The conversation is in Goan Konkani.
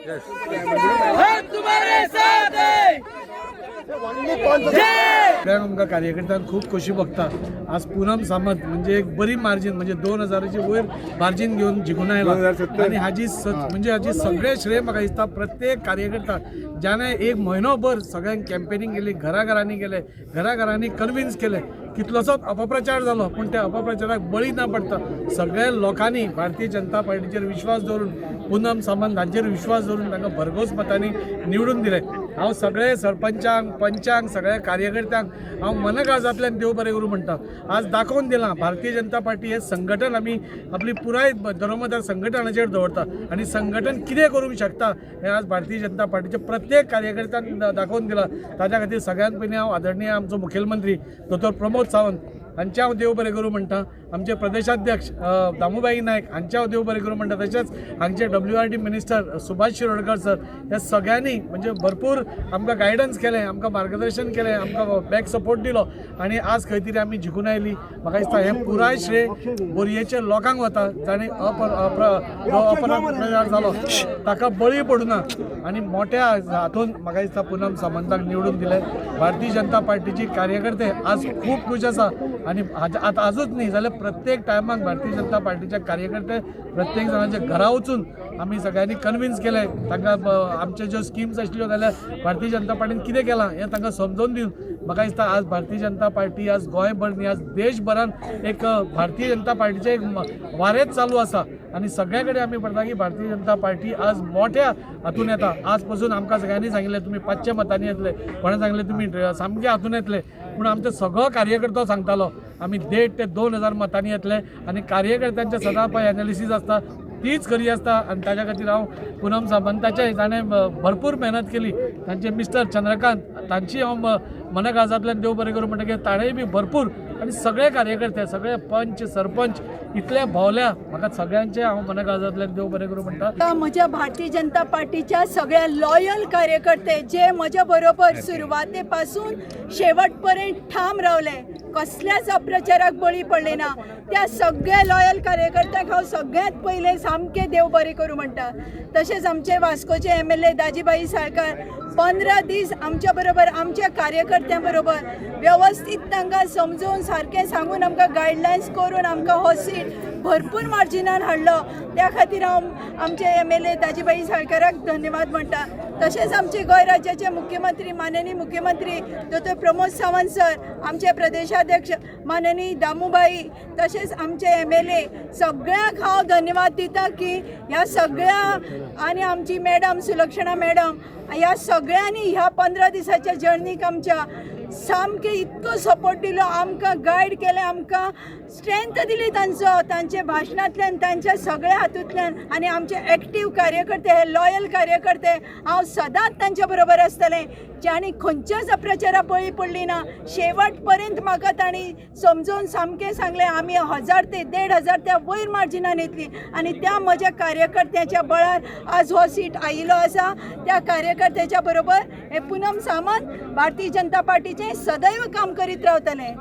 हम तुम्हारे साथ हैं। सगळ्यांक आमकां कार्यकर्त्यांक खूब खोशी भोगता. आज पुनम सामंत म्हणजे एक बरी मार्जीन, म्हणजे 2000ची वयर मार्जीन घेवन जिखून आयला. आनी हाजी म्हणजे हाजी सगळें श्रेय म्हाका दिसता प्रत्येक कार्यकर्ता ज्याने एक म्हयनोभर सगळ्यांक कॅम्पेनींग केली, घराघरांनी गेले, घराघरांनी कन्विन्स केले. कितलोसोच अपप्रचार जालो, पूण त्या अपप्रचाराक बळी ना पडटा सगळ्या लोकांनी भारतीय जनता पार्टीचेर विश्वास दवरून, पुनम सामंत हांचेर विश्वास दवरून तांकां भरघोस मतांनी निवडून दिले. हांव सगळे सरपंचांक, पंचांक, सगळ्या कार्यकर्त्यांक हांव मनकाळजांतल्यान देव बरें करूं म्हणटा. आज दाखोवन दिलां भारतीय जनता पार्टी हें संघटन आमी आपली पुराय दरोमदार संघटनाचेर दवरता आनी संघटन कितें करूंक शकता हें आज भारतीय जनता पार्टीच्या प्रत्येक कार्यकर्त्यान दाखोवन दिलां. ताच्या खातीर सगळ्यांत पयलीं हांव आदरणीय आमचो मुखेलमंत्री दोतोर प्रमोद सावंत हांचे हांव देव बरें करूं म्हणटा. आमचे प्रदेशाध्यक्ष दामूभाई नायक हांचे हांव देव बरें करूं म्हणटा. तशेंच हांगचे WRD minister Subhash Shirodkar sir, ह्या सगळ्यांनी म्हणजे भरपूर आमकां गायडन्स केलें, आमकां मार्गदर्शन केलें, आमकां बॅक सपोर्ट दिलो आनी आज खंय तरी आमी जिखून आयली. म्हाका दिसता हें पुराय श्रेय बोरयेच्या लोकांक वता, जाणें जो अपप्रचार जालो ताका बळी पडूना आनी मोठ्या हातून म्हाका दिसता पुनम सामंताक निवडून दिले. भारतीय जनता पार्टीची कार्यकर्ते आज खूब खूश आसा आनी आतां आजूच न्ही जाल्यार प्रत्येक टायमाक भारतीय जनता पार्टीचे कार्यकर्ते प्रत्येक जाणाच्या घरा वचून आमी सगळ्यांनी कन्विन्स केलें तांकां. आमचे ज्यो स्किम्स आशिल्ल्यो जाल्यार भारतीय जनता पार्टीन कितें केलां हें तांकां समजून दिवन म्हाका दिसता आज भारतीय जनता पार्टी आज गोंयभर न्ही, आज देशभरान एक भारतीय जनता पार्टीचें एक वारेंच चालू आसा आनी सगळे कडेन आमी पळयता की भारतीय जनता पार्टी आज मोठ्या हातून येता. आज पसून आमकां सगळ्यांनी सांगिल्लें तुमी 500 मतांनी येतले, कोणें सांगलें तुमी सामके हातून येतले, पूण आमचो सगळो कार्यकर्तो सांगतालो आमी 1500 ते 2000 मतांनी येतले आनी कार्यकर्त्यांचे सदां पळय एनालिसीस आसता तीच खरी आसता. आनी ताच्या खातीर हांव पुनम सामंताचे ताणें भरपूर मेहनत केली, तांचे मिस्टर चंद्रकांत तांची हांव मनकाळजांतल्यान देव बरें करूं म्हणटकीर ताणेंय बी भरपूर आनी सगळे कार्यकर्ते, सगळे पंच सरपंच इतले भोवल्या, म्हाका सगळ्यांचे हांव मनकाळजांतल्यान देव बरें करूं म्हणटा. म्हज्या भारतीय जनता पार्टीच्या सगळ्या लॉयल कार्यकर्ते जे म्हज्या बरोबर सुरवाते पासून शेवटपर्यंत ठाम रावले, कसल्याच अप्रचाराक बळी पडले ना, त्या सगळ्या लॉयल कार्यकर्त्यांक हांव सगळ्यांत पयलें सामकें देव बरें करूं म्हणटा. तशेंच आमचे वास्कोचे MLA Dajibhai Salkar 15 दीस आमच्या बरोबर, आमच्या कार्यकर्त्यां बरोबर व्यवस्थीत तांकां समजून सारकें सांगून आमकां गायडलायन्स करून आमकां हो सीट भरपूर मार्जिनान हाडलो. त्या खातीर हांव आमचे MLA Dajibhai साळकाराक धन्यवाद म्हणटा. तशेंच आमचे गोंय राज्याचे मुख्यमंत्री, माननीय मुख्यमंत्री दोतोर प्रमोद सावंत सर, आमचे प्रदेशाध्यक्ष माननीय दामूभाई, तशेंच आमचे MLA सगळ्यांक हांव धन्यवाद दिता की ह्या सगळ्या आनी आमची मॅडम सुलक्षणा मॅडम, ह्या सगळ्यांनी ह्या 15 दिसाच्या जर्नीक आमच्या सामकें इतको सपोर्ट दिलो, आमकां गायड केलें, आमकां स्ट्रेंथ दिली तांचो, तांच्या भाशणांतल्यान, तांच्या सगळ्या हातूंतल्यान. आनी आमचे एक्टीव कार्यकर्ते, हे लॉयल कार्यकर्ते हांव सदांच तांच्या बरोबर आसतलें, जांणी खंयच्याच अप्रचारा बळी पडली ना. शेवट पर्यंत म्हाका तांणी समजून सामकें सांगलें आमी 1000 ते 1500 त्या वयर मार्जिनान येतली आनी त्या म्हज्या कार्यकर्त्याच्या बळार आज हो सीट आयिल्लो आसा. त्या कार्यकर्त्याच्या बरोबर हे पुनम सामंत भारतीय जनता पार्टीचें सदैव काम करीत रावतलें.